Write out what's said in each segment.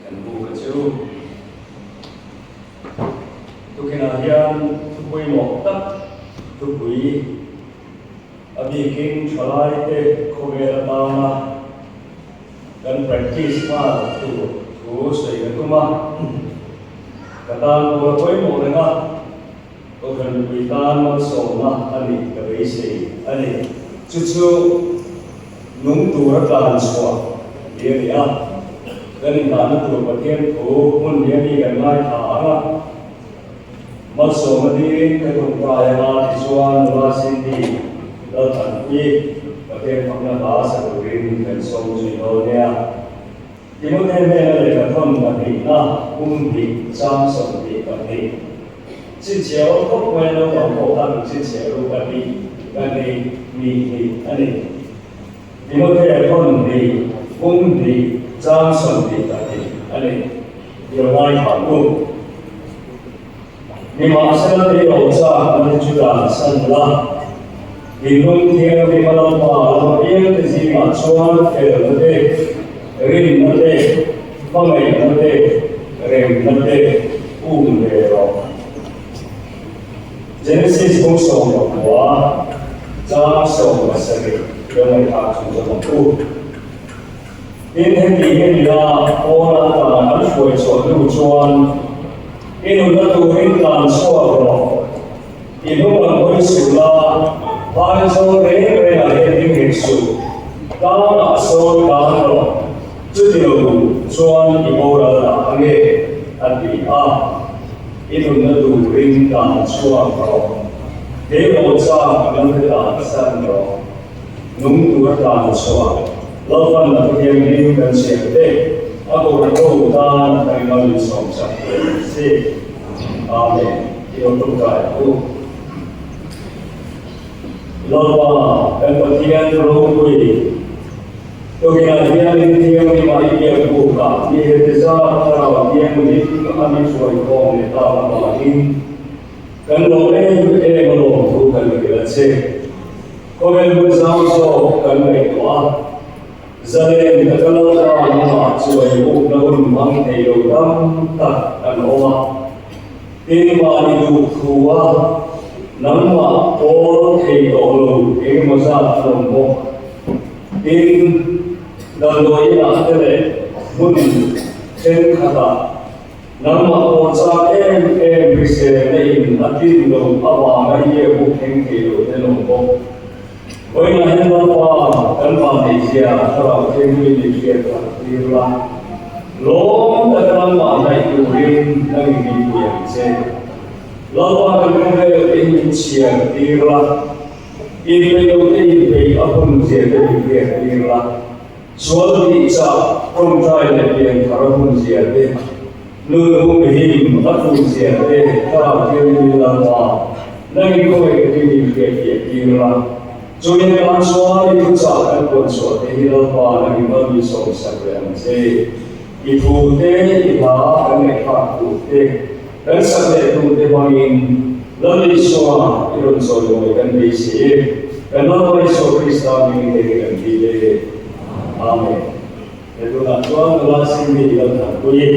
Kan buk a chu. Tukinah hian thu pawimawh tak thupui a bikin thalaite khawvel atana kan practice nghal tur thu sawi ka tum a. Ka tan pawh a pawimawh reng a, Kohhran mipui tan malsawmna a nih ka beisei a ni. Chu chu nung tura tlan chhuah hi a ni a, kan inhlahna tur Pathian thu hmun hi a ni kan ngaithla ang a. Malsawmna dingin ka tawngtai anga tichuan nula Cindy Lalthanpuii Pathian fakna hla sa turin kan sawm zui dawn nia. Timote hnena lehkhathawn pahnihna pum hnih chang 22. Chhinchhiah awm khawp mai naupang pawh khan an chhinchhiah ru pahnih pahnih hnih hnih a ni. Timote thawn hnih pum hnih chang 22 a ni. Ilo ngaithla u. Nimahsela tei chak na te chu dan san la, Thinlung thianghlim a Lalpa lama piangte zingah chuan felna te, rinna te, hmangaihna te, remna te um ve rawh. Genesis bung 19 chang 17 lo ngaihthlak chung zawk ang u. Tin, heti hi a ni a, Paula tan an hruai chhuah hnu chuan, I nunna turin tlan chhuak rawh, i hnung ang hawi suh la, phai zawl reng rengah hian ding hek suh, tlangah sawn tlan rawh, chuti lo chuan i boral dah ange, a ti a. I nunna turin tlan chhuak rawh, keimawh chak lam te tlan san rawh. Nung tur a tlan chhuah Lalpan a Pathian hming kan chhiar te a kohhran ho tan a taimal in sawm sak ve ang che. Amen. I lo tawngtai ang u. Lalpa kan Pathian ropui tukinah hian in thianghlim ah i biak buk ah mi hete zat thlarau thianghlim a mi hruaikhawm leh tak avangin kan lawm em em a lawmthu kan hrilh a che. Khawvel hmun zau zawk kan ngaihtuah a, zalen taka Lalpa lamah chuai bukna hun hmang thei lo tam tak an awm a. Tin, mahni duh thu a nangmah pawl thei tawh lo engemaw zat an awm bawk. Tin, damdawi inah te leh hmun thenkhatah Nangmah pawh chak em em hriselna in a tlin lo avanga i biak buk thleng thei lo te lawm bawk. Vawiinah hian Lalpa kan vanneihzia thlarau thianghlim in hriat a tir la. Lawm taka nangmah hnaih turin nang in min pui ang che. Lalpa kan khawvel te hi min chhiar tir la. Inpeih lo te inpeih a hun zia te min hriat tir la. Sual tih chah tawngtai leh pianthar a hun zia te, nun humhim a tul zia te thlarau thianghlim Lalpa nangin khawngaih takin min hriatfiah tir la. Chu in tan chuan i thuchah kan puan chhuah te hi Lalpa nangin mal min sawmsak leh ang che. I thu te, i hla kan ngaihthlak tur te, kan sak leh tur te hmangin Lal Isua i rawn chawimawi kan beisei e. Kan Lalpa Isua Krista hmingin hei hi kan ti e. Amen. He tunah chuan nula Cindy Lalthanpuii.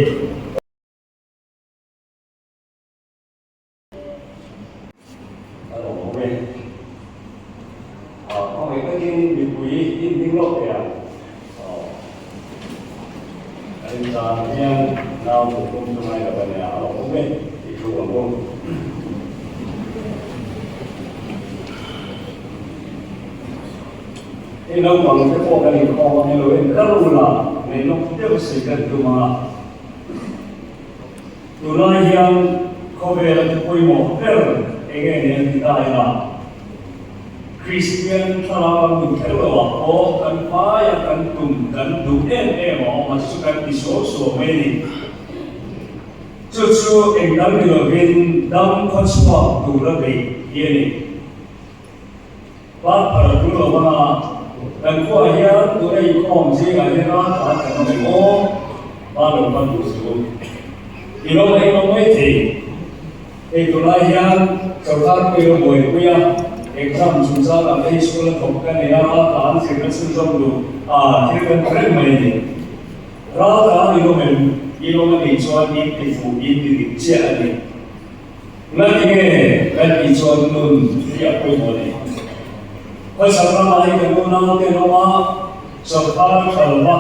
A lo awm e. Khawngaih takin mipui in ding lawk thei ang. A inzan hian nau duh pum chu ngai lo a nia, a lo awm e tih thu ang u. Hei naupang te pawh kan inkhawm ang ilo en kar ula ngaihnawm deuh si kan tum a. Tunlai hian khawvela thu pawimawh ber eng nge ni an ti ta ila, Kristian thlarau an nun kher lo ah pawh kan hmaia kan tum kan duh em em a awm a, chu chu kan ti suau suau mai a ni. Chu chu eng dang ni lovin dam khawchhuak tura beih hi a ni. Partner a tul lo vang a, kan khuaah hian tuna inkhawm zingah hian raltlan kan awm em aw? Ba lo pan duh suh u. I lo la inawm mai thei. Hei tunlai hian sorkar pawh i lo buaipui a, exam chungchang ah te hi school a thawk ka nei a, raltlan zirna chhunzawm duh a thil kan hmu reng mai a ni. Raltlan i awm em? In awm a nih chuan in ti fuh, in ti dik chiah a ni. Ngatinge kan tih chuan nun hi a pawimawh a ni. Khawchhak ramah hi kan unaute an awm a, sawrkar a tha lo va,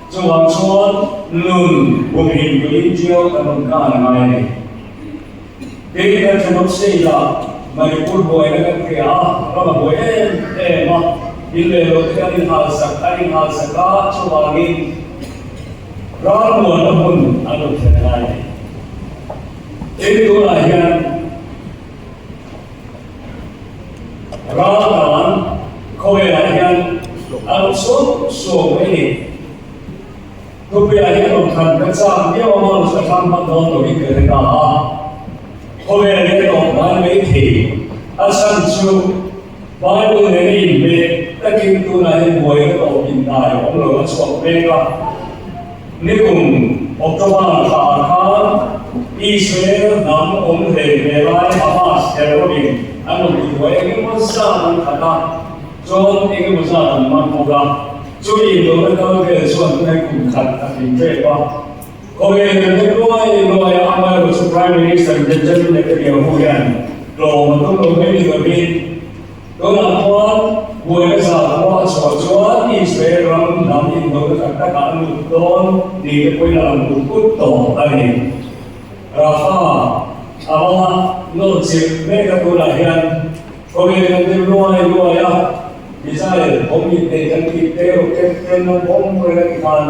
chuvang chuan nun humhim turin ṭiau kan rawn kân a ngai a ni. Tin, kan thenawm state ah Manipur buaina kan hria a, ram a buai em em a, in leh lo te kan inhalsak an inhalsak a, chuvangin ralmuanna hmun an rawn thlen a ngai a ni. Tin, tunah hian raldan khawvelah hian a rawn suam suam mai a ni. Thupuiah hian rawn thlan ka chak viau a, mouse ka thlang hman dawn lo hi ka hre ta a. Khawvel hi a tawp ngai mai thei. A chhan chu Bible nena inhmeh takin tunah hian buaina tawp inhnai a awm lo a chhuak mek a. Nikum October thla ah khan Israel hnam awm hle hle lai Hamas terror-in an rawn tibuai eng emaw zat an khat a, chuan eng emaw zat an man bawk a. Chumi indawhna kal vel chuan tunai kum khat a tling tep a. Khawvel kan hre luai luai a, amaherawh chu Prime Minister Benjamin Netanyahu hian tlawm a tum lo mai ni lovin tunah khuan buaina zah khua a chhuah chuan Israel ram hnam indawhna tak takah a lut dawn ni te pawhin a lang ut ut tawh a ni. Rafah a va nawr chirh mek a tunah hian Khawvel kan hre luai luai a, Missile bawm in nei kan tih te rocket ten an bawm reng a ti khan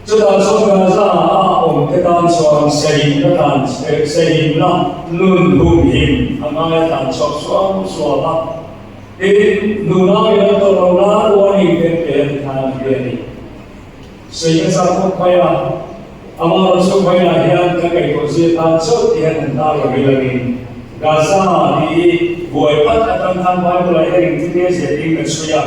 chutah chuan Gaza a awm te tan chuan sahimna tan sahimna nun humhim a ngai a tlan chhuak suam suam a, tin nunau in an tawrh lo nan warning te an pe a ti khan an hria a ni. Sawi ka chak khawp mai a, amah chu vawiinah hian ka ngaihtuah zia tan chauh ti hian han tar lo ilangin Gaza hi buai pat atang khan Bible-ah hian engtin nge zia tiin kan sawi a,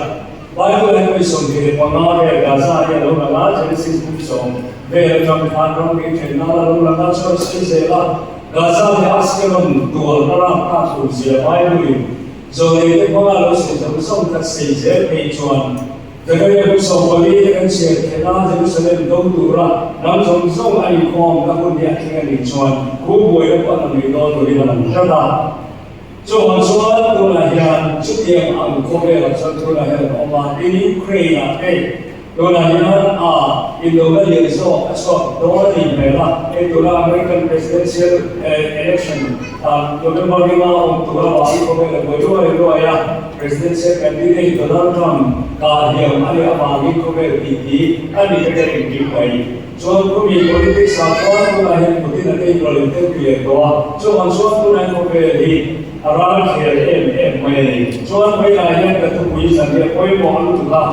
Bible-ah hian vawi 25 vel Gaza hi a lo lang a, Genesis book sawm vel atang khan ram ri then nan a lo lang a, chuan sawi zel a, Gaza leh Askelon tualna ram kha a thlur zia Bible-in zawhneite hmanga lo sawi zawng zawng kha sawi zel phei chuan Zakaria kum 14 te kan chhiar theih a, Jerusalem do tura ram zawng zawng a inkhawm na hun hi a thleng a nih chuan khu buaina pawh a lang ngei dawn turin a lang tlat a. Chuvang chuan tunah hian chutiang ang khawvelah chuan tunah hian an awm a, tin Ukraine ah te tunah hian a indona lian zawk a chhuak dawn a nih hmel a, hei tuna American Presidential Election November ringa awm tura vangin khawvel a buai luai luai a. Presidential candidate Donald Trump kah hliam a nih avangin khawvel tih hi a ni ka engkim mai. Chuan khumi politics ah chuan tunah hian Putin a tei rawlh in tel lian tawh a, chuvang chuan tunah hian khawvel hi a ral khel em em mai a ni. Chuan vawilah hian ka thupui zan hi a pawimawh lutuk a,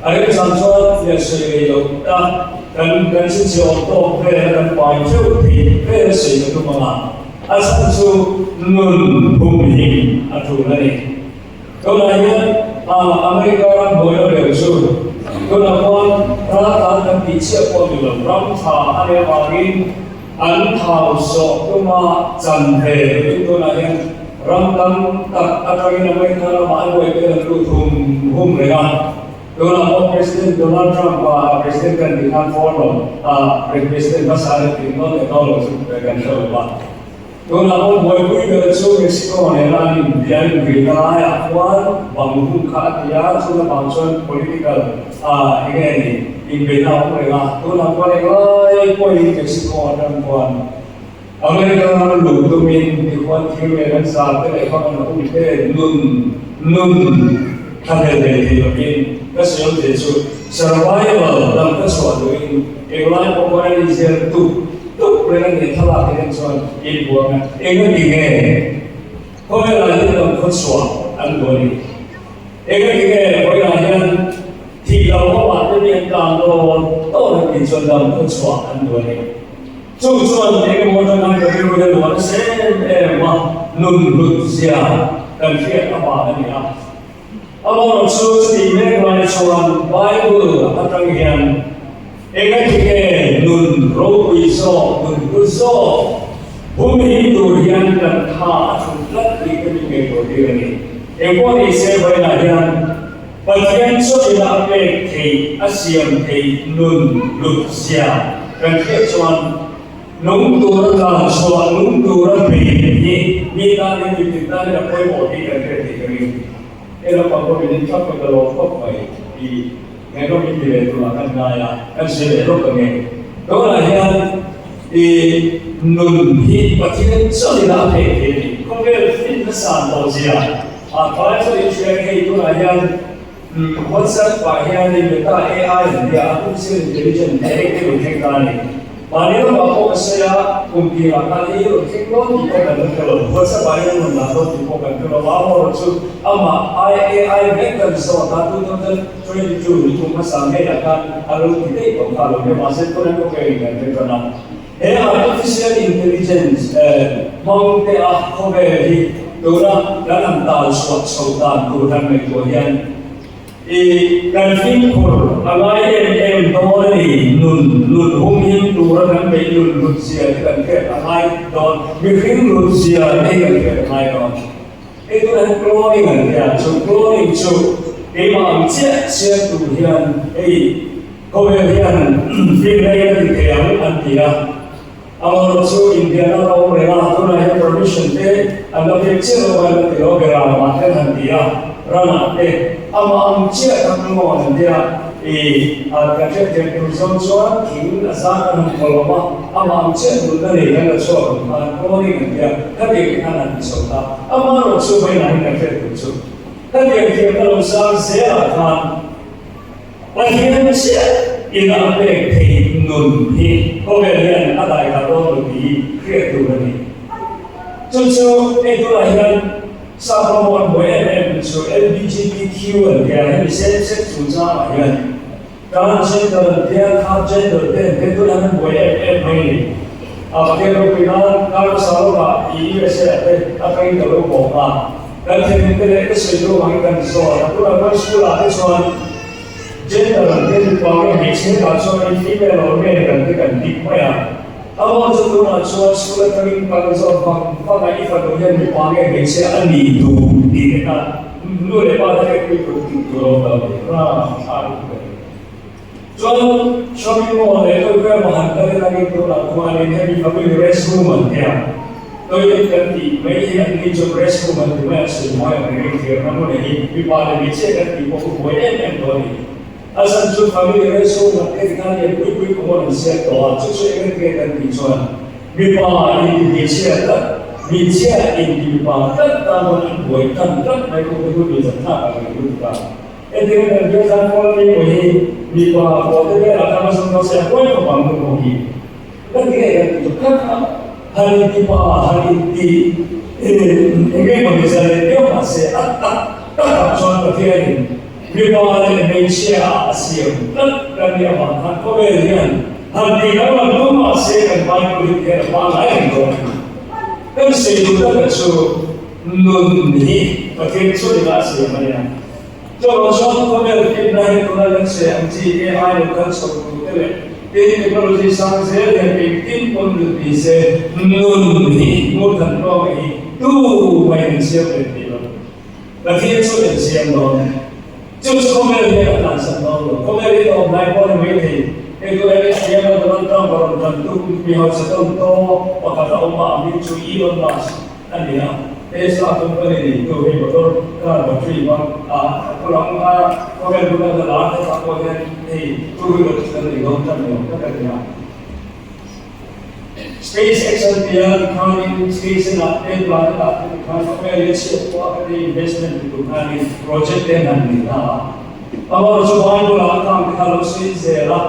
a remchang chuan liansawi rei loh ta kan kan chhinchhiah awm tawk vel a kan pai theuh thei vel a sawi ka tum ang a. A chhan chu nun humhim a tul a ni. Tunah hian America ram buaina ber chu tunah khuan raltlan kan tih chiah pawh ni lo, ram tha a nih avangin an thau zawh tuma chan ve lutuk tunah hian ram tam tak atangin America ramah an buai tel an lut hum hum reng a. Tunah pawh President Donald Trump a President kan tih khan former a President hmasa a tih nawn leh dawn lo chu kan hre lo va. Tunah pawh buaipui ber chu Mexico nena an inbia an inrihna laiah khuan bang hun kha a ti a, chuna bang chuan political a eng nge ni inbeihna a awm reng a. Tunah khuan englai pawhin Mexico atang khuan America ram luh tumin tikhuan thil leh an zar te leh hmang an awm te nun nun thlahlel thei thei lovin ka sawi thei chu survival lam ka chhuah duhin englai pawh khuan an inzir tuk tuk reng a ni thlalak te hian chuan inbuang a eng a ti nge khawvelah hian lam khawchhuah an duh a ni eng a ti nge vawilah hian thih lo ho ah te mi an tlan dawn dawn an tih chuan lam khawchhuah an duh a ni. Chu chuan engemaw atanga ka rilru hian luah nasa em em a, nun hlut zia kan hriat avang a ni a. Amaherawh chu chutih mek lai chuan Bible atang hian enga khi nge nun ropui zawk, nun hlut zawk humhim tur hian kan tha a thut tlat tih ka mi ngaihtuah tir a ni. Engpawh ni se vawiinah hian Pathian chawlhna a pek theih, a siam theih nun hlut zia. Kan hriat chuan nung tura tlan chhuah, nung tura bei hi mi tan hian mitin tan hian a pawimawh tih kan hriat theih ka ring. He naupang pawh min inchak ka lawm khawp mai tih ngaihnawm in ti ve turah kan ngai a, kan sawi leh lawk ang e. Tunah hian i nun hi Pathian chawlhin a pek thei a ni. Khawvel finna san tawh zia a tlai chu in hria nge hei tunah hian WhatsApp ah hianin Meta AI an tia, Artificial Intelligence te hei te rawn thleng ta a ni. Mahni lamah pawh ka sawi a, kum tirah khan ei rawn thleng dawn tih pawh kan la hre lo, WhatsApp ah hian rawn dah dawn tih pawh kan hre lo a, amaherawhchu amah AI vek kan zawt a, 2022 ni kum hmasa ngeiah khan a lo ti daih tawh kha a lo nia, mahse tunah pawh ka ingan hre tan a. He Artificial Intelligence hmang te a khawvel hi tuna kan han tal chhuah chho dan tur han ngaihtuah hian i kan fimkhur a ngai em em dawn a ni. Nun nun humhim tura kan beih nun hlut zia te kan hriat a ngai dawn, mihring hlut zia te hi kan hriat a ngai dawn. Hei tunah hian cloning an tia, chu cloning chu keimah ang chiah chiah tur hian hei Khawvel hian finna in a ti thei ang an ti a, amaherawh chu inbiakna a awm reng a, tunah hian permission te an la pek chiah lo a, an la ti lo ber a, mah ten han ti a, ranah te amah ang chiah kha clone an tia, i kan hriat thiam tur zawng chuan thing a zat an han thaw lo a, amah ang chiah nunna nei kan la chhuak ang khan cloning an tia, khatiang te khan an ti chho ta, amaherawh chu vawiinah hian kan hriat tur chu khatiang thiamna lo sang zelah khan. Pathian chiah in a pek theih nun hi khawvel hian a dai kha dawn lo tih hi hriat tur a ni. Chu chu hei tunah hian sap ram an buai em em chu LBGTQ an tia hemi same sex chungchangah hian transgender an tia third gender te an tia tunah hian an buai em em mai a ni. A Pathian ropui nan kar hmasa lawkah i USA ah te atangin ka lo bawk a. Kan thinlung te leh ka sawi duh angin kan zawt a, tunah chuan school ah te chuan gender an te mipa nge hmeichhe hetah chuan in female or male kan te kan dik mai a, amaw chu tunah chuan school atangin kan zawt vang vang a i fanu hian mipa nge hmeichhe a ni duh tih te kha nu leh pa te hriatpui tur tih tur a awm lo ni rang thlak lutuk a ni. Chuan shopping mall leh kawlpui emaw han kal ila ngei tunah chuanin hemi family restroom an tia toilet kan tih mai hi an ni chu restroom an ti mai a sawi mawi ang reng thirna hmun hi mipa leh hmeichhia kan tih pawh chu buai em em tawh a ni. A zan chu family restroom an te tikhan lian pui pui common an siam tawh a chu chu eng nge kan tih chuan mipa inti hmeichhia tlat hmeichhia inti mipa tlat tan pawn an buai tan tlat mai pawh hi hun inzat thlak ang reng lutuk a. Hetiang kan biak zan kual mai pawh hi mipa pawh te velah khan a zawng se a huai khawp ang nu pawh hi. Kan ti ngei kan ti chu khat a, han inti pa, han inti eng emaw ni zan leh viau mah se a tak takah chuan Pathianin mipa leh hmeichhia ah a siam tlat kan nih avang khan khawvel hian han ti danglam tum mah se kan Bible hi tihian a pangngai reng dawn a ni. Kan sawi duh taka chu Nun hi Pathian chuan a siam a nia. Chuvang chuan khawvel finna hi tuna kan sawi ang chi AI lo kal chho tur te leh tin technology sang zel hian engtin pawn lut ni se nun hi hmurthan tawng hi tu mai an siam ve thei lo. Pathian chuan an siam dawn. Chu chu khawvel hian a tlansan dawn lo. Khawvel hi a awm lai pawh a ni mai thei. Hei tuna hi a siam a Donald Trump a rawn tlan tum mi hausa tawn taw pakhat a awm a, a hming chu Elon Musk. A ni a, Tesla company neitu hi motor car battery hmang a khawlam aia khawvel bula la lar hetah pawh hian hei two wheeler chu kan nei dawn tan lo tak a ni a. Space X an ti a, tikhanin space inah te planet ah te tikhan khawvel hi a chhiat pawh a ka ti investment ti tur khanin project te an han nei ta a. Amaherawhchu Bible ah khang te kha lo sawi zel a.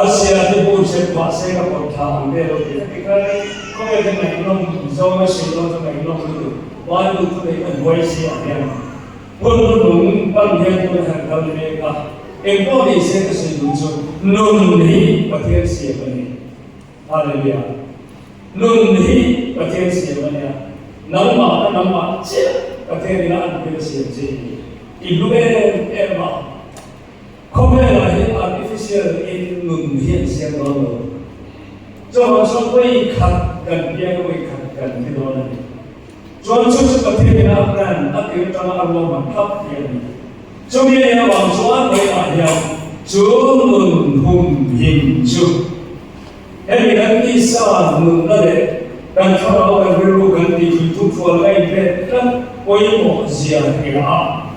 Arsia te bu zep mahse ka pawt thla ang ve lo tih a ti kha ni. Khawvel te ngaihnawm zawng a sil lo chu ngaihnawm lutuk. Bible thu neih a hnuai si ah hian hun nung pan hian tun a han kal mek a. Engpawh ni se ka sawi duh chu nun hi Pathian siam a ni. Hallelujah. Nun hi Pathian siam a nia. Nangmah ka nangmah chiah Pathian ina an hmel siam che hi i hlu em em a. Khawvelah hian artificial in nun hi an siam dawn lo. Chuvang chuan vawi khat kan piang a, vawi khat kan thi dawn a ni. Chuan chu chu Pathian ina a plan a tir atanga a ruahman thlap hi a ni. Chumi a nih avang chuan vawiinah hian chu nun hum him chu. Hemi kan tisa nunna leh kan thlarau kan rilru kan tih thuthual a inpek tlat pawimawh zia hria a,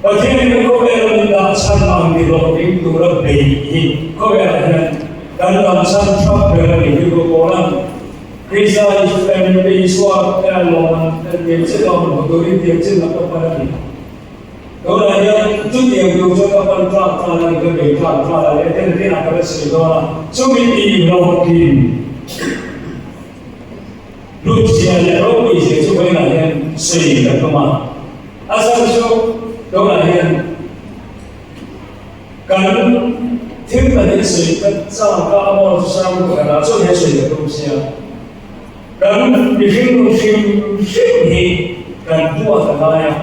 Pathianin kan khawvela min dah chhan ang ti hlawhtling tura beih hi khawvelah hian kan dam chhan thap ber a ni. Tirhkoh Paula'n Krista Isua lawm an tiam chin lawm hmu turin tiam chin lam ka pan a ti. Tunah hian chutiang tur chuan ka pan tlak tlak a ni, ka bei tlak tlak a ni, a ten tinah ka la sawi dawn a, chumi tih hlawhtling hlutzia leh ropuizia chu vawiinah hian sawi ka tum a. A chhan chu tunah hian kan thil pahnih sawi ka chak a, amaw chu sang pakhatah chuan hian sawi ka tum sia. Kan mihring nun hrim hrim hi kan duat a ngai a,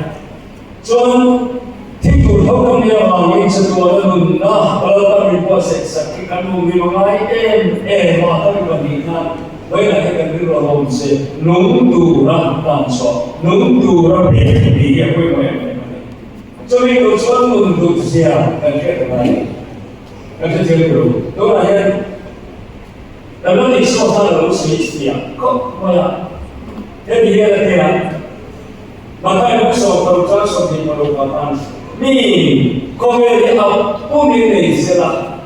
chuan thil tur tho kan nih avangin chatuana nunna Lalpa min buatsaih sak hi kan hmu hlim a ngai em em a, ka mi pahnih khan vawiinah hian kan rilru a lawm che, nung tura tan chhuah, nung tura beh tih hi a pawimawh em em a ni. Chumi tur chuan nun hlut zia kan hriat a ngai a ni. Kan hrethiam tur lo. Tunah hian. Ka lo nih saw khan a lo sawi chhiah khawp mai a, hemi hian a tia, Mathai buk sawm paruk chuan 26 ah khan mi khawvel hi a pumin nei sela,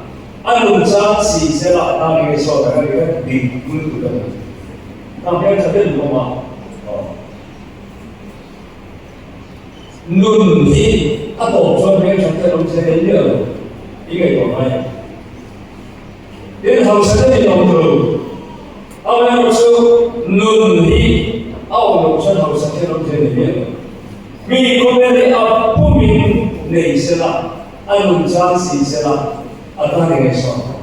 a nungchang si sela a tan enge saw tak a ni kha dik lutuk a ni. Tah hian tha deuh awm a, aw. Nun hi a tawp chuan hmel that te a lo che thei miah lo, i ngaihtuah ngai ang. Tin, hausa te ni awm tur. Amaherawhchu nun hi a awm loh chuan hausa te ram te ni miah lo. Mi khawvel hi a pumin nei sela, a nun chang si sela, a tan eng nge sawn ang?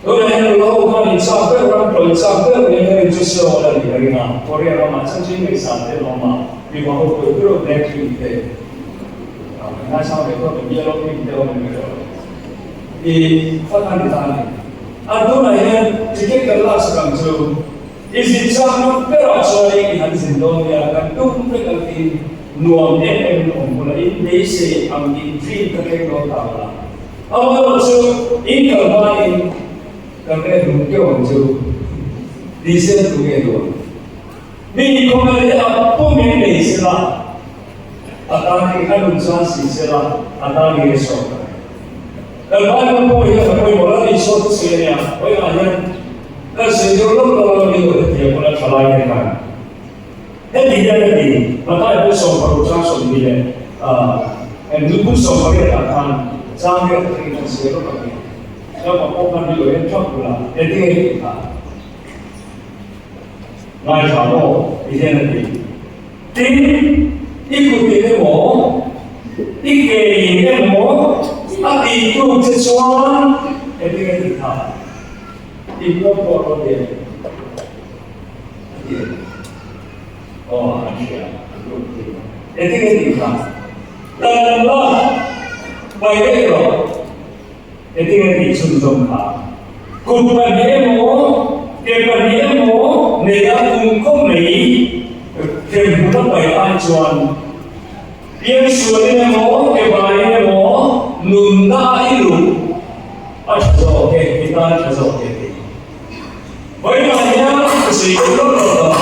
Tunah hian nula ho khan inchak ber ram tlawh inchak ber mai hian in chu Seoul a nih ka ring a, Korea ramah chanchin ngaihsan te an awm a, mipa ho pawh Europe Blackpink te, kan ngaisang ve tawp em, Yellow Pink te awm em ka hre lo. I fat a ni ta a ni. A tunah hian ticket kan lak sak ang chu i zin chakna berah chuan i han zin dawn nia, kan tum vek ang tiin nuam em em in awm bula in beisei ang in dream ka thleng dawn ta la. Amaherawh chu in kal hmain kan reh dun keuh ang chu ti se tu nge duh ang? Mi khawvel hi a pumin nei sela, a tan hi a nun chuan si sela, a tan hi a sawt a ni. Kan Bible pawh hian a pawimawh la ni sawt si a nia, vawiinah hian kan sawi deuh lawk lawk a, mi lo hetiang huna tha lai te khan heti hian a ti, Mathai bu 16 chang 20 leh Andrew bu 18 ah khan chang riat atangin kan sawi lawk a ni. Naupang pawh khan mi lo en thap bula, heti nge tih kha. Ngaithla maw? Ti hian a ti. Tin, i kutin emaw, i kein emaw a tihtu che chuan engtin nge tih tha? I hmuam pawh a rawn lian em? A ti em? Aw, an hria, an rawn ti. Engtin nge tih tha? Tan la, pai daih rawh. Engtin nge tih chhunzawm kha? Kut pahnih emaw, ke pahnih emaw neia kum khawp mai hremhmun a pai ai chuan piangsualin emaw, ke baiin emaw nunna a i luh a tha zawk e, i tan a tha zawk e tih. Vawiinah hian ka sawi deuh lawk lawk a,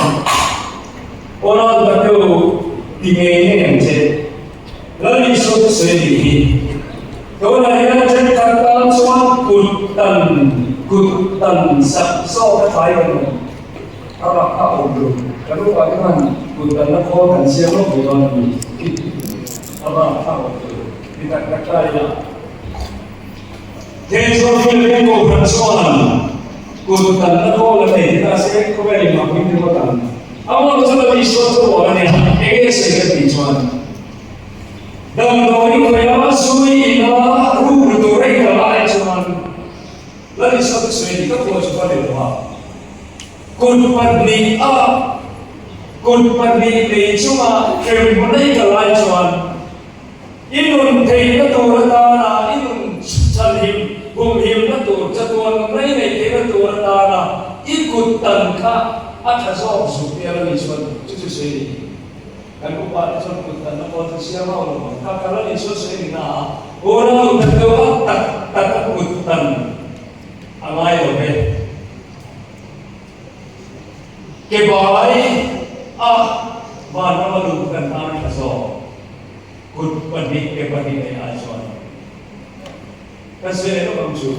Oral Mateo ti ngei ngei ang che. Lal Isua chu sawi a nih hi. Tunah hian thenkhat tan chuan kut tan kut tan sak zawk a tlai kan awm. A bak kha a awm lo. Kan upa te khan kut tanna khawl kan siam lawk mai dawn a ni. A bak kha a awm lo. Ti tak tak ta ila. Thenzawl field veng kohhran chuan kut tanna khawl an nei ti ta se khawvel in mak min ti ngawt ang. Amah chu Lal Isua chu rual a nia, eng nge sawi ka tih chuan damdawi khawia zui ina ruk ru tur a inkal ai chuan Lal Isua chu sawi a ni, ka phuah chu ka ni lo a, kut pahnih a kut pahnih nei chunga hremhmun a inkal ai chuan i nun theihna tur atana i nun chhanhim humhimna tur chatuan mai neih theihna tur atana i kut tan kha a tha zawk zuk nia la ni chuan chu chu sawi ni. Kan upa te chuan kut tanna pawh chu siam hauh lo ang. Kha kha la ni chuan sawi ni na a, unau tak deuh a tak tak a kut tan a ngai lo ve. Ke bai a vanram a luh kan tan tha zawk. Kut pahnih ke pahnih nei ai chuan kan sawi leh lawk ang chu.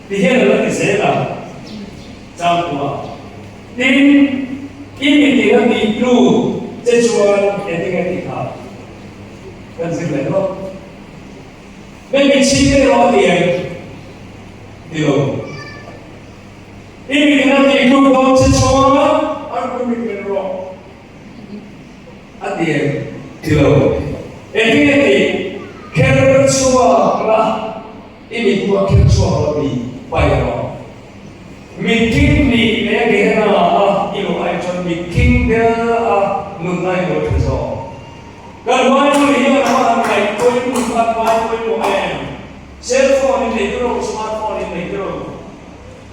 Ti hian a la ti zel a, Changkua. Tin, i mitin a tih tlu che chuan engtin nge tih kha kan zir leh lawk. Maybe chhing erawh a ti em? Ti lo. I mitin a tih tluk dawn che chuan an pui mit men rawh a ti em? Ti lo. Engtin nge tih? Kher chhuak la, i mit pawh a kher chhuak lo ti pai rawh. Mitthing nih leh Gehenna a i luh ai chuan mitthing tel a nunna i lo tha zawk. Kan Bible hian a han ngaih pawimawh kan ngai pawimawh em? Cell phone in nei tiro, smart phone in nei tiro.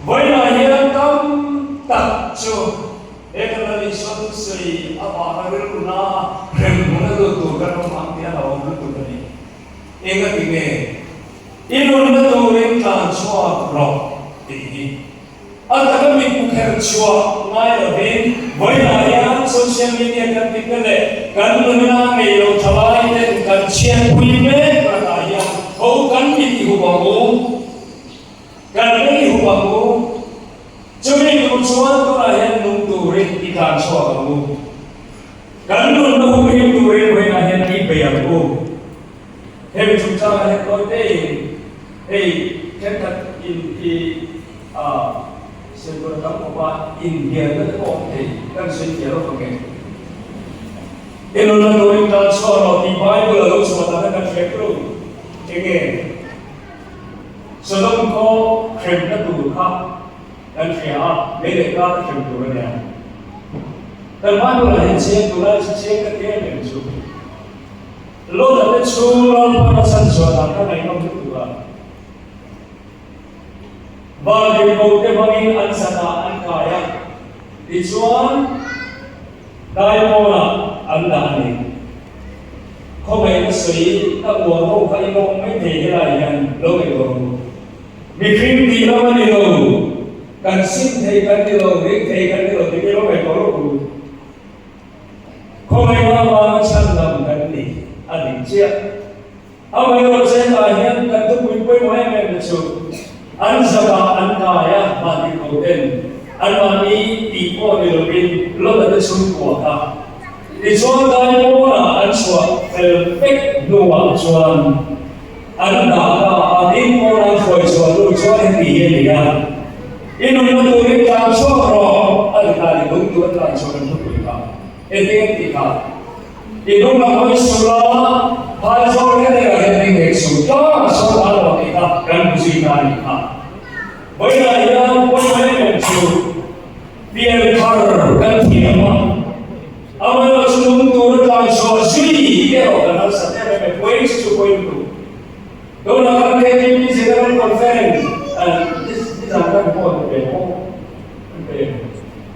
Vawiinah hian tam tak chu he kan Lal Isua thusawi avanga rilru na hrem hmun a lut tur kan awm ang tih a hlauhawm lutuk a ni. Engati nge i nunna turin tlan chhuak rawh tih hi a taka mit hmu kher chhuah ngai lovin vawiinah hian social media kan tihna leh kan nunna ngei lo thalai ten kan chhiatpui mek lakah hian ho kan mit i hup ang u, kan lei i hup ang u. Chumi tur chuan tunah hian nung turin i tlan chhuak ang u. Kan nunna hum him turin vawiinah hian i bei ang u. Hemi chungchangah hian tawi tein hei thenkhat in i a sawi tur a tam khawp a, inhnialna te pawh awm thei kan sawi thiam lo vang e. I nunna turin tan chhuak rawh tih Bible a lo chhuah dan a kan hriat ru. Enge Sodom khaw hremna tur kha kan hria a, mei leh kar a hrem tur a nia. Kan Bible ah hian chiang tur lai chu chiang ka ti em em chu. Lota te chhung Lalpan a chhan chhuah dan kha ngaihnawm lutuk a. Vantirhkoh te hmangin an zanah an kai a, tichuan daipawnah an dah a ni. Khawngaihna sawi ka uar ho kha i lawm mai thei helai hian lo ngaihtuah ru. Mihring tih lam a ni lo, kan sim thei kan ni lo, ring thei kan ni lo tih hi lo ngaihtuah rawh u. Khawngaihna avanga chhandam kan ni a dik chiah. Amaherawh chenah hian kan thupui pawimawh em em te chu an zakah an kai a, vantirhkoh ten anmahni tih pawh ni lovin Lota te chhungkua kha tichuan daipawnah an chhuah fel vek hnuah chuan an dah ta a, tin pawnah hruai chhuah hnu chuan heti hi a ni a, I nunna turin tlan chhuak rawh a ti ta a ni, nung tur a tlan chhuak an thupui kha engtin an tih kha? I hnung lam hawi suh la, phaizawl kher erawh hian ding ngei suh tlang a sawn ta lo tih kha kan hmu zui ta a nih kha. Vawiinah hian pawimawh em em chu pian thar kan thiam a, amaherawh chu nung tur a tlan chhuah zui erawh kan harsat em em e, point chu point tu. Tunah kan KTP General Conference nizan kan report pe pawh an pe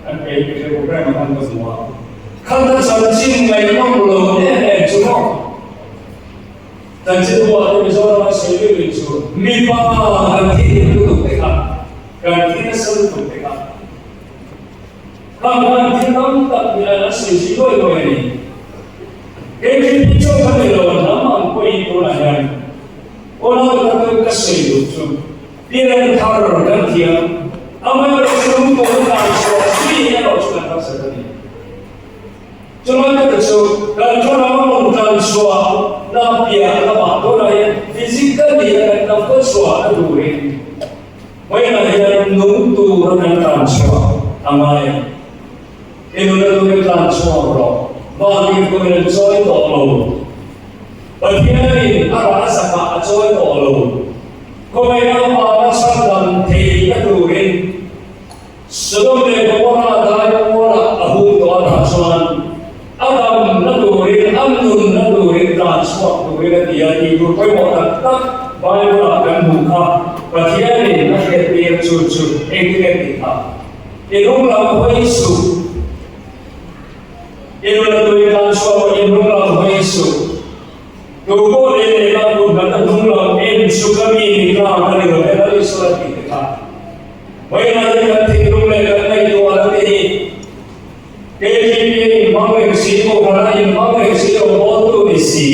an pe pe program a kan ka hmu a. Khalna chanchin ngaihnawm lo em em chu maw? Chanchin buah te Mizoram an sawi luih luih chu mipa kan thi hlim lutuk te kha, kan thi nasa lutuk te kha. Khang khan thil tam tak hi an sawi zui luai luai a ni. KTP chauh kha ni lo, hnam ang pawhin tunah hian unau tak ka sawi duh chu pian thar kan thiam, amaherawhchu lungtawna dan chhuah zui erawh chu kan harsat a ni. Chulai ka ti chu kan thlarau rawn tlan chhuah na piah lamah tunah hian physically a kan dam ka chhuah na turin vawiinah hian nung tura kan tlan chhuah a ngai a ni. I nuna turin tlan chhuak rawh. Mahni pawhin an chawi tawh lo. Pathianin a rah zakah a chawi tawh lo. Khawvelah avanga chhandam theihna turin Sodom leh Gomorrah dai pawnah a hung tawh a dah chuan a damna turin, a nunna turin tlan chhuak turin a ti a tih tur pawimawh tak tak Bible-ah kan hmuh kha Pathianin a hriattir chu chu engtin nge tih kha? I hnung lam hawi suh. I nuna tui tan chhuak i hnung lam hawi suh. Tu pawh leh lehlam kut hlat a hnung lam en chu ka mi ni ta ka ni lo e Lal Isua tih te kha. Vawiinah te kan thinlung leh kan ngaihtuahna te hi. inhmang reng si, rawngbawltu ni si.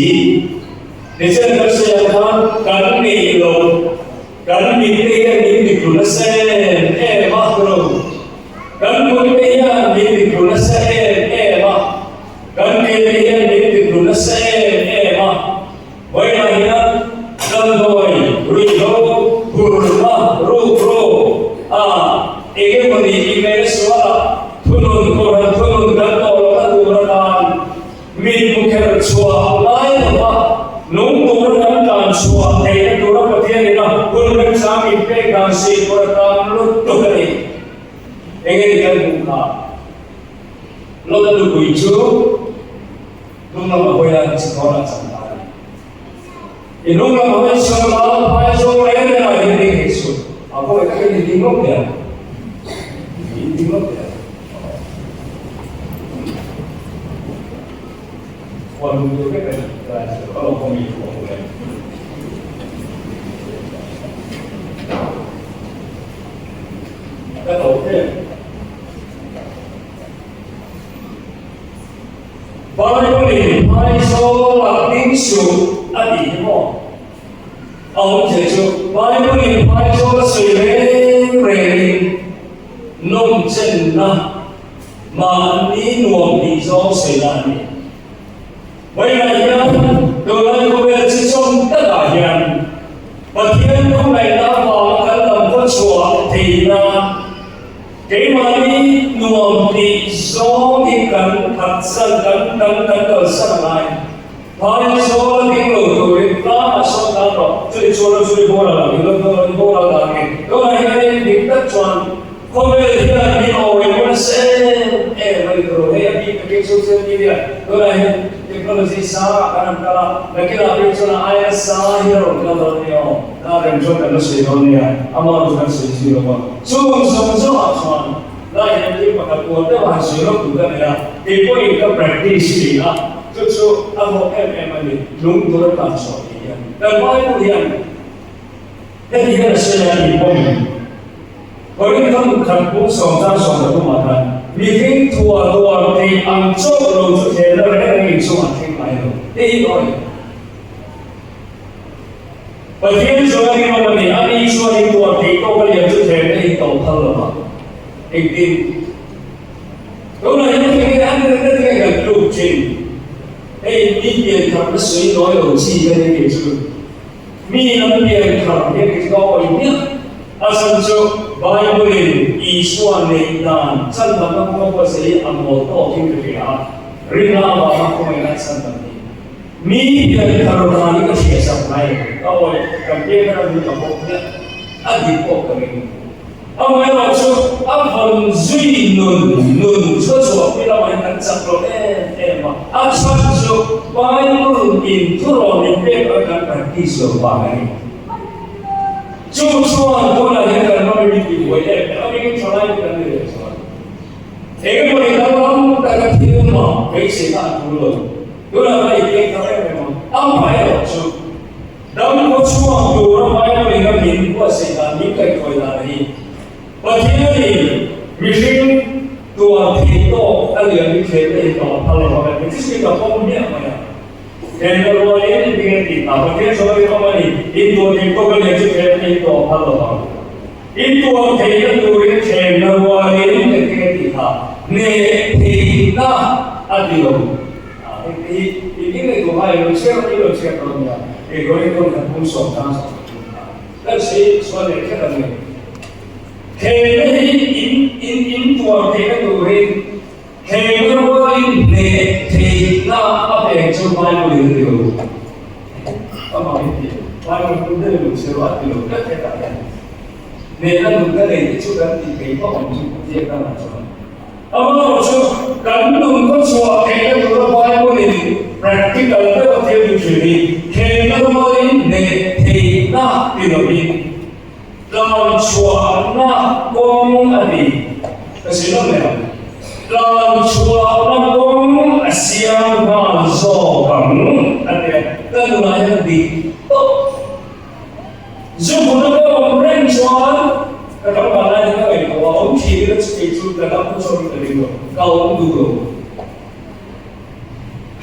Tichuan kan sawi ang khan kan neih loh, kan mitte hian min ti tlu nasa em em a, kan kutte hian min ti tlu nasa em em a, kan ke te hian min ti tlu nasa em em a. Vawiinah hian damdawi, ruihhlo, hurna, rukru a eng emawni ingaihna sualah thunun kohhran thunun kan tawh lohna tur atan mit hmu kher chhuah lai lova nung tura kan tlan chhuah theihna tura Pathian ina hun remchang inpek dan si tur atan lutuk a ni. Enge ni kan hmuh kha? Lawt nupui chu. Hnung lam a hawi a, chikawn a chang ta a ni. I hnung lam hawi chhuak la, phai zawng reng reng ah hian ding hek suh. A vawi tak in i ding lawk teh ang. I ding lawk teh ang. Khuan lung tur vek a ni. Ka lo kawm i thu a hmu e. Ka to em. Bible-in Phaizawla ding suh a tih hi maw? A awmzia chu Bible-in Phaizawla sawi reng rengin nawmchenna mahni nuam tih zawng sawi na a ni. Vawiinah hian tunlai khawvel chi chawm takah hian Pathian khawngaihna avanga kan lam khawchhuah theihna Keimahni nuam tih zawng hi kan phatsan, kan kan kan kalsan a ngai. Phai zawl a ding lo turin tlang a sawn tan rawh. Chumi chuan a zui bawr a lang hi lo dawn a, bawr a lang hi. Tunah hianin dik tak chuan khawvel hian min awi nasa em em a ni tawh lo. Hei a bik takin social media tunah hian technology sangah kan han kal a, nakinah phei chuan a aia sang hi a rawn kal dawn a ni aw. Tar reng chuan kan la sawi dawn nia, amah chu kan sawi zui lo a. Chung zawng zawngah chuan lai hian thil pakhat uar deuh a han sawi lawk tur ka nei a, kei pawhin ka practice tih a, chu chu a hlawk em em a ni, lung tur a tlan chhuah tih hian. Kan Bible hian heti hian a sawi a, inpawmin Korinthon khat bung 1:13 ah khan, Mihring thuah tuar theih ang chauh lo chu thlehna reng reng inchungah thleng ngai lo. Hei hi aw ni. Pathian chuan a rinawm a ni, a ni chuan in tuar theih tawk a lian chu thlem na in to phal lo va. Engtin? Tunah hian thing nge an rinna thing nge kan tluk thin? Hei mi pian thar na sawi nawi lo chi ka ni kei chu. Mi an pian thar hian kei chu ka awi hmiah. A chhan chu Bible in Isua neih dan chan dam na kawng a buatsaih hi a mawl tawk in ka hria a, rinna avanga khawngaihna a chan dam hi. Mi pian thar dan hi ka hria sak mai, ka awi kan pian thar ang hi ka bawk hmiah, a dik pawh ka ring. Amaherawh chu a vawn zui nun nun chhuah chhuah pui lamah hian kan chak lo em em a, a chhan chu Bible in thurawn min pek ang kan practice lo vang a ni. Chu chuan tunah hian kan ram hi min ti buai em em a, mingin thalai te kan ni leh chuan engemaw ni danglam taka thil mah beiseina a tul lo. Tunah ka intiang thar em em a, amaherawh chu dam khaw chhuak tura Bible-in a min buatsaih dan, min kaihhruai dan hi Pathianin mihring tuar theih tawk a lian hi thlenna in tawh a phal lo a, kan ti ka pawm hmiah mai a. Thlenna rualin engtin nge tih ta? Pathian chuan a rinawm a ni, in tuar theih tawk a lian chu thlenna in tawh a phal lo ang. In tuar theihna turin thlenna rualin engtin nge tih ta? Hneh theihna a ti lo. Hei te hi i ding leh duh ngai lo chhiar i lo chhiar dawn nia, kei Korinthon khat bung sawm tang sawm pathum kha kan sawi sual leh kher ang e. Thlemna hi in in in tuar theihna turin thlemna rualin hneh theihna a pek chu Bible in a ti lo. Amah hi ti Bible hmun deuh lo chhiar a ti lo tlat hetah hian hnehna nun ka nei te chu kan ti thei vak ang chu ziak danah chuan. Amaherawh chu kan nun khaw chhuah theihna tura Bible-in practical deuh a thil duh thin hi thlengna rualin hneh theihna ti lovin tlan chhuahna kawng a ni. Ka sawi lo mai ang. Tlan chhuahna kawng a siam nghal zawk ang a ti a, ka nunah hian a dik tawp. Zu hmuna ka awm reng chuan ka tlangval lai kha ka ngaihtuah a, awm thin ila chu kei chu ka dam chu chuan ka ring lo, ka awm duh lo.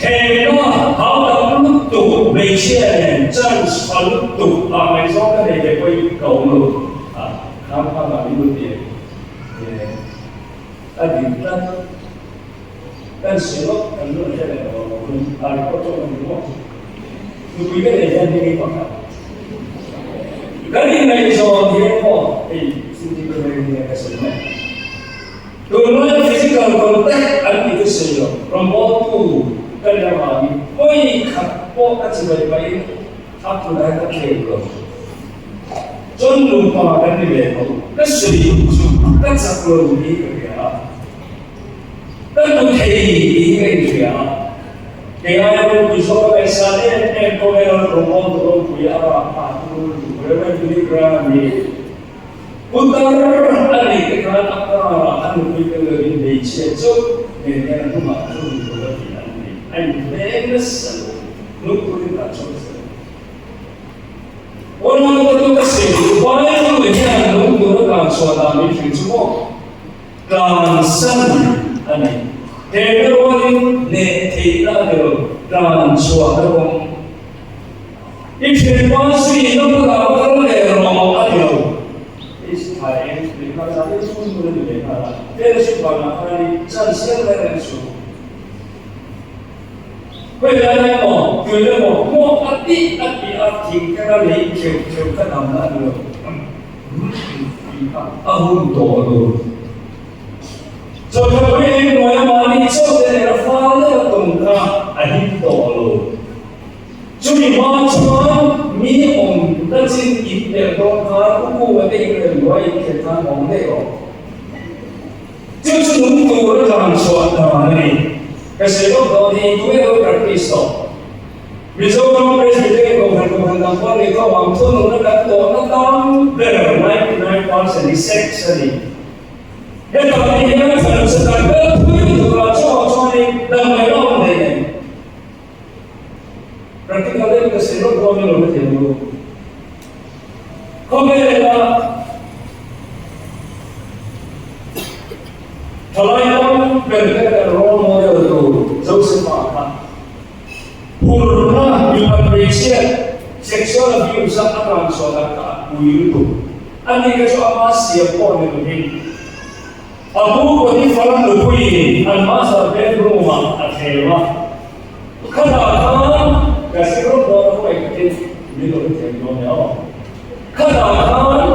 Thehna hau tak lutuk hmeichhia nen chance tha lutuk ah ngaihzawng ka nei ve pawhin ka awm lo a, khang khang ah min rawn ti a din tlat. Kan sawi lawk kan rawn hre leh lo lo in a record tawk a ni maw? Nupui ka nei hian hei pakhat kan inngaihzawn hian maw hei CCTV hian ka sawi mai. Tunlai physical contact an ti te sawi lo, rawngbawltu ka nih avangin pawi khat pawh ka chibai pahin a phunah ka tleu lo. Chuan nupa kan ni ve tho, ka sawi duh chu ka chak lo tih ka hria a, ka hmu thei tih hi ka inhria a, kei aia ropui zawk ka ngaihsan em em khawvela rawngbawltu ropui a rah phah tur Rev. Billy Graham hi Putar a nih te khan a karah a nupui tel lovin hmeichhia chauh nen hian a hnungah thu duh lo a tih an ni. A inhleng nasa lo, nupui a chawm zel. Aw nau ka tu ka sawi duh, Bible hian lung tur a tlan chhuah dan min hrilh chu maw? Tlansan a ni. He rualin hneh theihna a ni lo, tlan chhuahna kawng. I thianpa zui na bulah va kal leh rawh a ti lo. I thai eng leh nghal zan hi chhung hmun a ni leh nghal a, fellowship vanah khan i chan siam reng reng suh. Khawi lai emaw, tui emaw, hmuak a tih a tih a thing kher a lei kheuh kheuh kha damna a ni lo. Tih kha a hun tawh lo. Chawlhhlawh hi hnuaia mahni chauh te nena fal deuh a tum kha a him tawh lo. Chumi hma chuan mi awm na chin in pelh dawn khan u Kunga te in rem luai in khelh khan awm daih rawh. Chu chu nung tur a tlan chhuah dan a ni. Ka sawi lawk dawn hi tunge lo practice tawh? Mizoram Presbyterian Kohhran Kohhran dang pawh ni tawh ang thununna kan tawhna tam ber 99% hi sex a ni. Hetah te hian thlan chhan kan kal phui lutuk a, chungah chuanin damdawi a awm thei em? Practical deuh ka sawi lawk dawn ilo ka thiam lo. Khawvela thalai tam ber te kan role model tur Josepha kha phurna mipat hmeichhia sexual abuse a a tlan chhuah dan kha a pui lutuk. Ani kha chu ama siam pawh ni lovin A pu Potiphar nupuiin an master bedroom ah a thlem a, khatah khan ka zir rawt dawn a khawngaih takin min lo hrethiam dawn nia aw. Khatah khan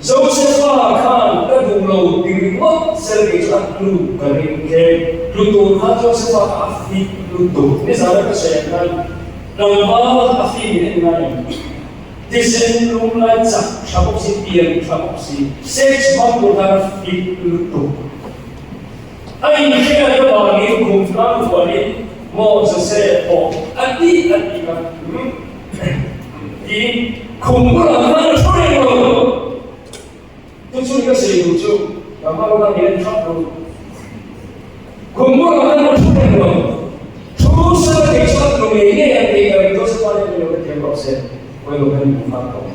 Josepha khan ka duh lo ti ringawt sel kei chu a hnu ka ring tlem tlu tur khan Josepha kha a fit lutuk nizan a ka sawi ang khan tlangval a fim in en ngai em? Thisen lum lai chak tha bawk si, pian tha bawk si, sex hmang tur khan a fit lutuk. A inhriat avangin khum tlang vuanin maw Jose pawh a tih a tih kha tiin khum bulah khan a thu reng lo. Chu chu ka sawi duh chu ka hma lawka hian thap lo. Khum bulah khan a thu reng lo. Thu sala kei chuan tlu ngei ngei ang tih ka ring Joseph-a hian ni lo ka thiam rawh se, hawi lo khan i hmu fak tawh.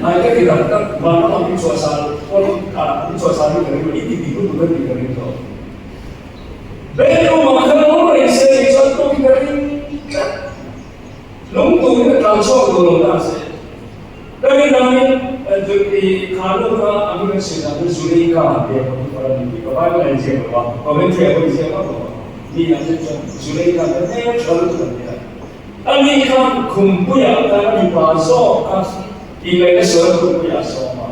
Ai ka ti tak tak, van lamah min chhuah sal pawn ah min chhuah sal hi ka ring lo, i ti dik lutuk a tih ka ring tawh. Bedroom ah khan awm reng se kei chuan tluk hi ka ring tlat. Lung turin a tlan chhuak duh lo ta se. Ka rin angin i kha nu kha a hming an sawi dan chu Zuleika an tia ka hmu a ni tih ka Bible a inziak lo a, commentary ah pawh inziak vak lo a, mi an zir chuan Zuleika te hmel tha lutuk an tia. Ani khan khumpuiah khan a mipa zawk kha ingaihna sual a khumpuiah a sawm a.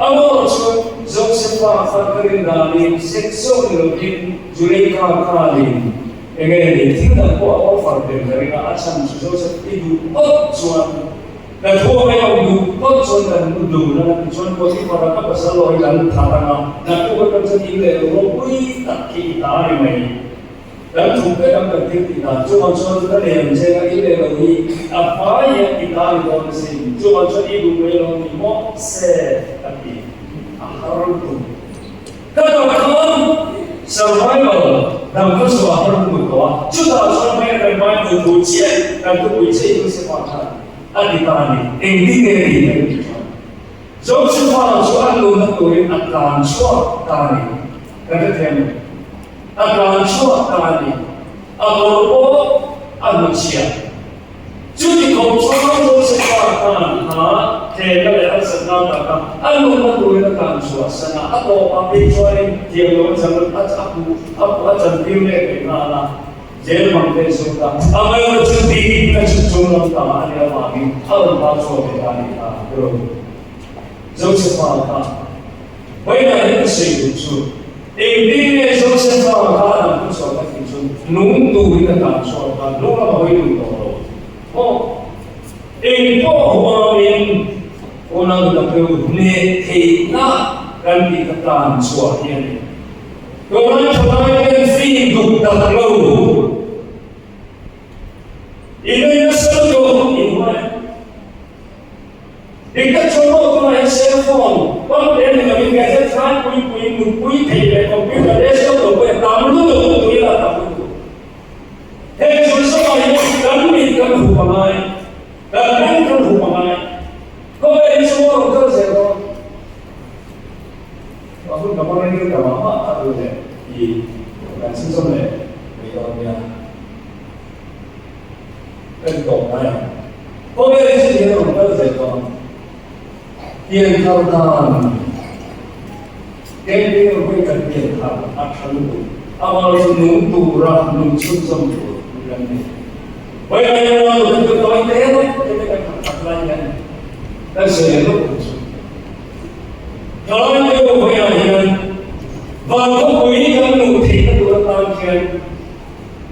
Amawh chuan Josepha khan ka rin danin sex zawk ni lovin Zuleika khanin enge ni thil dang pawh a offer tel ka ring a, a chhan chu Joseph i duh phawt chuan ka thu a awm duh phawt chuan kan nu dun a, tichuan Potiphar-a ka pasal lo hi kan that ang a, naktuk atang chuan in leh lo ropui tak khi i ta a ni mai. Kan thu vek ang kan thil tih dan chuvang chuan ka nei ang che ka in leh lo hi a hmai hian i ta ni dawn a sin chuvang chuan i duh mai lo ni maw se a ti a har lutuk ka dam khan survival dam kha chu a har lutuk tawh a chutah chuan hmai a kan Bible thu chiah kan thupui chiah hi Josefa khan a ti ta a ni engtin nge a tih kan tih chuan Josefa chu a nunna turin a tlan chhuak ta a ni kan hrethiam lo. A tlan chhuak ta a ni. A kawr pawh a hnutchhiah. Chuti khawp chuan Josefa khan kha thehna leh harsatna taka a nunna turin a tlan chhuah san a, a tawpah phei chuanin thiamlo a chan a a a chantir leh leh nghal a, jail bang te a sut a, amaherawhchu chu dikna chu chung lam ta a nih avangin a rawn pa chhuak leh ta a nih kha tiraw Josefa kha. Vawiinah hian ka sawi duh chu engtin nge Josefa kha a dang thu chhuah ka tih chu nung turin a tlan chhuak a, hnung lam a hawi duh tawh lo. Maw? Eng pawh huamin unau dang deuh hneh theihna kan tih kha tlan chhuah hi a ni. Tunlai thalai ten fim duk dak lo. Inei nasa lutuk inhuai. Dikna chu maw tunah hian cell phone, pump leh ni lovin gadget tlai pui pui, mutpui thei leh computer desktop lo pawh hi a tam lutuk tui ila a tam lutuk. Heng thil zawngah hian kan mit kan hup a ngai, kan beng kan hup a ngai. Khawvel hi chu maw rawn kal zel dawn. A hun ka hmang reng ta mah mah a duh leh i kan chhunzawm leh mai dawn nia. Ka ti tawp mai ang. Khawvel hi chu hian rawn kal zel dawn. Pian thar dan Camping rawn hawi kan pian thar a tha lutuk. Amah chu nung tura nun chhunzawm tur kan ni. Vawiin hian rawn kan tawi te te te kan han that lai hian kan sawi leh lawk ang chu. Thalai deuh vawiinah hian van khawpui kan luh theihna tur atan khian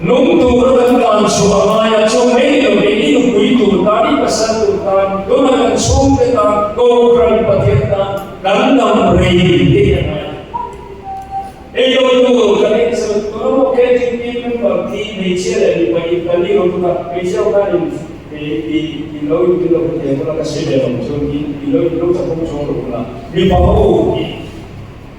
Nung tura kan tlan chhuah a ngai a, chu mai ni lo in i nupui tur tan, i pasal tur tan, tuna kan chhungte tan, Kohhran Pathian tan kan dam rei te hi a ngai a. Ei lo tur kan en chho tuna maw KTP member thi hmeichhia leh mipa in kan ni lo tuk a, hmeichhia ho khan in i i lo in ti lo ka ti ang ka sawi ve lo chuan i i lo in lo chakawm chuang lo bawk a, mipa ho hi.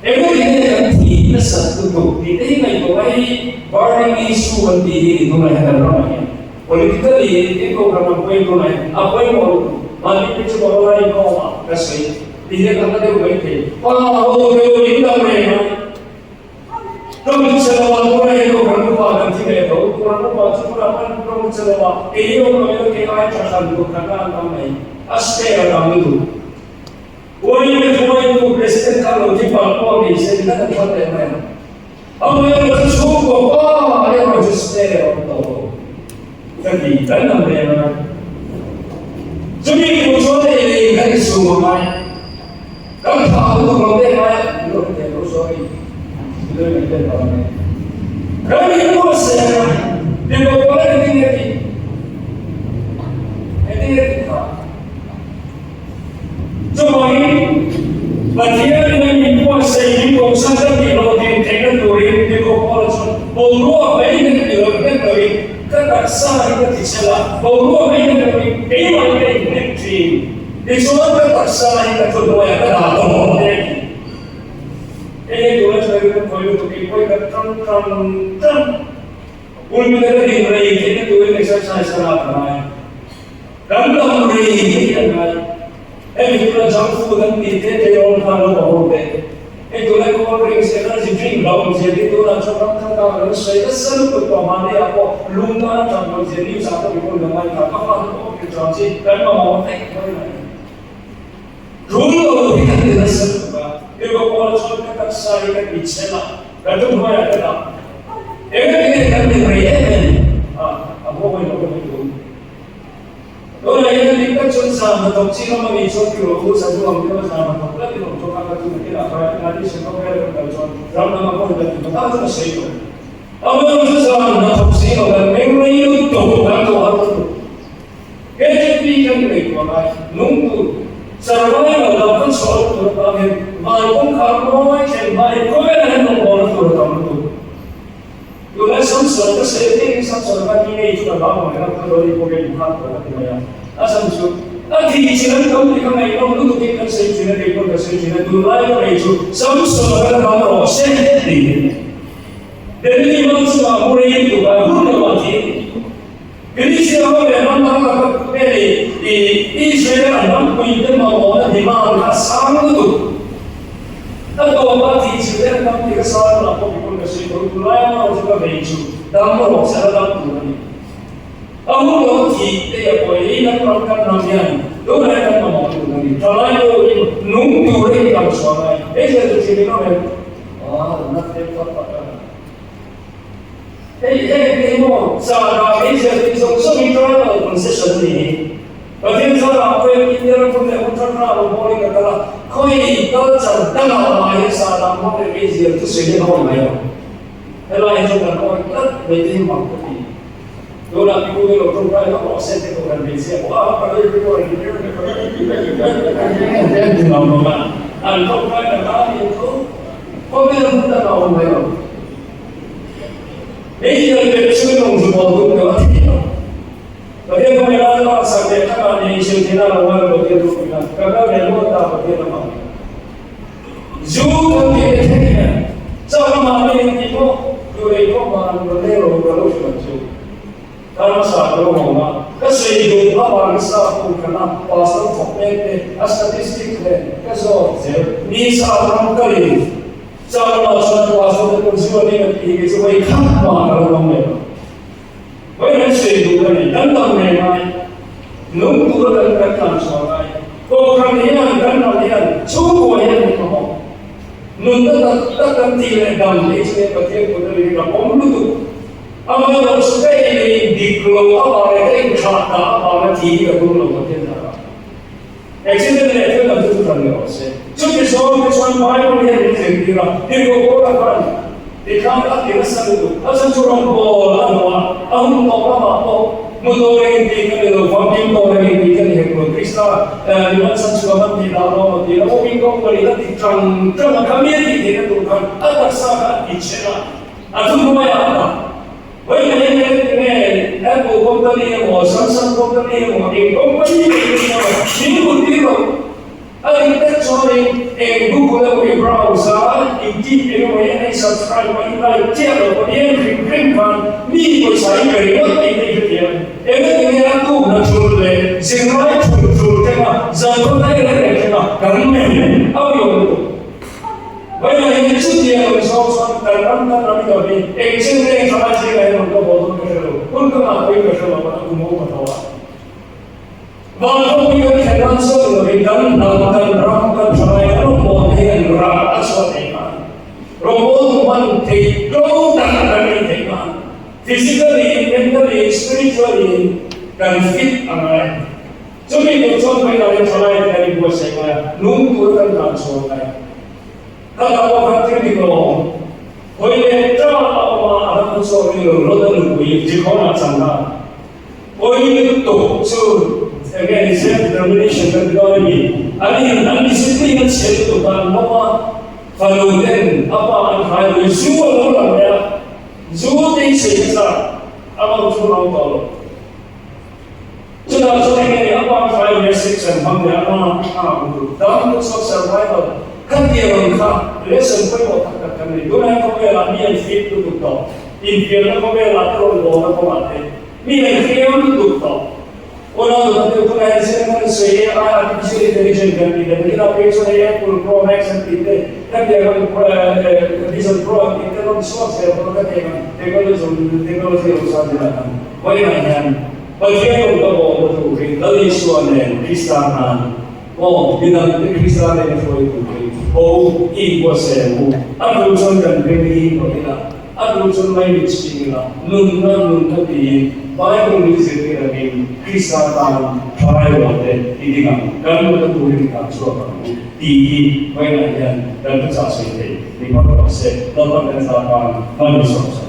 Engati nge kan thih nasat lutuk tih te hi ngaihtuah a hei burning issue an tih hi ni tunah hian kan ramah hian politically in program an pawi tunah hian a pawimawh lutuk mahni te chu corona in ka awm a ka sawi ti hian ka hla deuh mai thei pa ho deuh in dam reng a rawng chu chhe lo a tunah hian program upa kan thi ve tho program upa chu tunah kan rawng chhe lo a kei awm lo ila kei ai tha hran tur khat a an tam mai a spare a tam lutuk. Uaime hruaitu President kha lo thi palh pawh ni se ngat an hlat leh mai ang. Amaherawh chu chhungkaw pa erawh chu spare a awm tawh lo ka ti kan ang reng a. Chumi tur chuan ei leh in kan insum a ngai. Kan thah lutuk lo te ngai a, lo ti lo sorry, lo in ten palh mai. Kan inbuatsaih a ngai, mipa pawl engtin nge tih? Engtin nge tih kha? Chuvangin, Pathianin a min buatsaih min kawngsan ka tih loh din theihna turin Tirhkoh Paula chuan boruak mai nen ti lo hnek loin ka taksa hi ka ti chhel a, boruak mai nen loin keimah hi ka inhnek thin. Tichuan ka taksa hi ka thuhnuaiah ka dah tawh te a ti. Hei hi tuna chuan kan khawi lutuk in pawi ka tang tang tang. Pulpit a ka din rei theihna turin exercise ka lak a ngai. Kan dam rei hi a ngai. Hemi tuna junk food an tih te te awm khan lo awm ve. Hei tuna cold drinks, energy drink lo awm zia te tunah chuan ram thar kang an sawi nasa lutuk tawh mahni ah pawh lung tan a tang lo zia news ah pawh report kan ngai ta. Ka fate pawh ka cham chi kan mamawh vek mai mai. Rul lo hi kan ti nasa lutuk a, mipa pawl chuan ka taksa hi ka ti chhel a, ka thu hnuaiah ka dah. Engati nge kan ti rei em em a, a buai lo ka ti tur. Tunah hian dik tak chuan zan hnathawk chi ram a nih chuan ti rawh u, Sadhu ang deuha zan hnathawk tlat in awm chuan kha ka chu nakinah Friday tradition rawng vel kan kal chuan ram dangah pawh kan ti ta chu ka sawi tawh. Amah chu zan hnathawk si lo kan meng rei lutuk kan tuah har lutuk. KJP kan nei tuah lai nung tur survival dam kan chhuah loh tur atan hian van kawngkhar mawi thlen hma in khawvelah hian rawngbawlna tur a tam lutuk. Tunlai Samson ka sawi apiangin Samson kha teenage chu ka hlau ang reng a, ka lawli pawh hian inkhak tawh ka ti mai a. A chhan chu a thih chin an tam tih kha ngaihnawm lutukin kan sawi thin a, kei pawn ka sawi thin a, tunlai ka rei chu Samson kha ka dam rawh se tih hi a ni. Delhi hmang chungah mu rei lutuk a, hun lo a thi a ni. Philistia ho leh ram dang laka nge ni i Israel an rampui te mamawhna demand kha a sang lutuk. A tawpa thih chilh em tam tih ka sang lamah pawh mipui ka sawi tho. Tunlai amarawh chu ka vei chu. Dam rawh se, a la dam tur a ni. A hun lo thih te a pawi kan ram kan ram hian tunah hian kan mamawh tur a ni. Thalai pawh hi nung tur a intam chhuah ngai. Hei zia chu thin in awm em? Ah, na tlem tak tak a. Hei heng te hi maw zahdah hei zia tih zawng zawng hi tribal concession a ni hi. Pathian zarah pawhin India ram hmun leh hmun hrang hrangah rawn bawlin ka kal a, khawi culture dangah mah hian zahdah hmang leh hei zia chu sawi hian a awm mai lo. Helai hi chu kan awm tlat mai te hi mak ka ti. Tunah pi Pu lo tawngtai lawk rawh se te pawh kan hmeichhia pawh a ka rilru pawh a an tawngtai na ta ni chu khawvel hmun dangah a awm mai lo. Hmeichhia leh chu lawng zu pawl dum deuh a thi lo. Pathian kawng ila chu a sak leh thak ah nei sil thina lo ngai lo Pathian thu ina ka kal ve luat ta Pathian a hmang. Zu kan tih leh thleng hian chau lamah mi an tih pawh duh leh pawh mah an rawn leng lo ka lo hrilh ang chu. Kar hmasa ka lo hawng a, ka sawi duh avang sa pu khan a pastor thawk mek te a statistics leh ka zawt zel ni sa ram kalin chau lamah chuan pastor te pawn zu an in a tih hi chu vawi khat mah ka lo hmang leh lo. Vawi kan sawi duh ka nei, kan dam ve ngai, nung tura kan kan tlan chhuah ngai. Kohhran hian kan ram hian chhungkua hian min mamawh. Nunna tak tak kan tih leh dam leh chu nge Pathian kut a ni ka pawm lutuk. Amaherawh chu ka in dik lo avang leh ka inthlah dah avanga thi hi ka tum lo Pathian zarah. Accident leh thil dang chu thuhran ni rawh se. Chuti zawng te chuan Bible hian min zirtir a, tirhkoh Paula khan tikhan a ti nasa lutuk. A chhan chu rawngbawl a hmu a, a hun tawp lamah pawh hmu tawh reng tih ka ni lo, famkim tawh reng tih ka ni hek lo. Krista mi man chhan chu ka man tih dah dawn lo tih a awmin ka awm alih a ti ṭang ṭang a, kha mi a tih theihna tur khan a taksa kha a ti chhe a, a thuhnuaiah a dah. Vawi mai mai a tinge Apple company emaw Samsung company emaw eng company nge emaw min hmu tir lo. A dik tak chuanin eng Google emaw i browse a, i tip eng emaw i en a, i subscribe a, i like chiah lo pawh i en hrim hrim khan mi pawisa i pe ringawt tih te i hrethiam a ni. Eng a tinge a tuk na thul leh zirlai thul thul thleng a, zan khaw hnai reng reng thleng a kan men a awih awm lutuk. Vawilah hian chutiang rawn zawng chuan kan ram kan ram i dawt hi eng chen nge tha a zirah hian rawn ka haw dawn ka hre lo, hun ka ngah pawhin ka hre lo a, a kum a upa tawh a. Van khawpui kan thlen nan chuan lovin kan hnam, kan ram, kan thalai kan rawngbawlte hian rah a chhuah theih nan, rawngbawltu hman theih tlo tak kan nei theih nan, physically in, mentally in, spiritually in kan fit a ngai. Chumi tur chuan hmeichhia leh thalai te kan inbuatsaih ngai a, nung tur kan tlan chhuak ngai. Ka ta pawh khan thil dik lo a awm. Hawi leh ṭah a awm a, a ram chu chhuak ni lo, Lota nupui Jikhona chan kha pawi lutuk chu eng nge ni self determination kan ti dawn a ni. An in an discipline a chhiat lutuk khan an awm a, fanu ten a pa an khai lui zu a lo lang leh a, zu te hi sawi nasa a rawn thu rang tawh lo. Chutah chuan eng nge a pa thlai leh section hmang leh a hma a hmu dam te chuan survival kha tiang ang kha lesson pawimawh tak tak kan nei. Tunah hian khawvelah mi an fit lutuk tawh, infiamna khawvelah te rawn bawlna kawngah te mi an hriam lutuk tawh. Unau dawt deuh tunah hian zir kan sawi e, ai artificial intelligence kan tih te, nakinah phei chuan hei Apple Pro Max an tih te, kha tiang ang Vision Pro an tih te rawn chhuak zel pawh ka thei ang technology technology a lo san zel ang. Vawiinah hian Pathian rawn ka bawhna turin Lal Isua nen Krista hnan aw midangte Krista nen hruai turin ho i buatsaih ang u. A tul chuan kan ring hi hawh ila, a tul chuan mai mit chhing ila, nunna nunna tiin Bible min zirtir angin Krista tan thalai rualte i ding ang, kan nunna turin kan chhuak ang u tih hi vawiinah hian kan thuchah sawi thei ni phawt rawh se, Lalpan kan zah tan hman i sawm.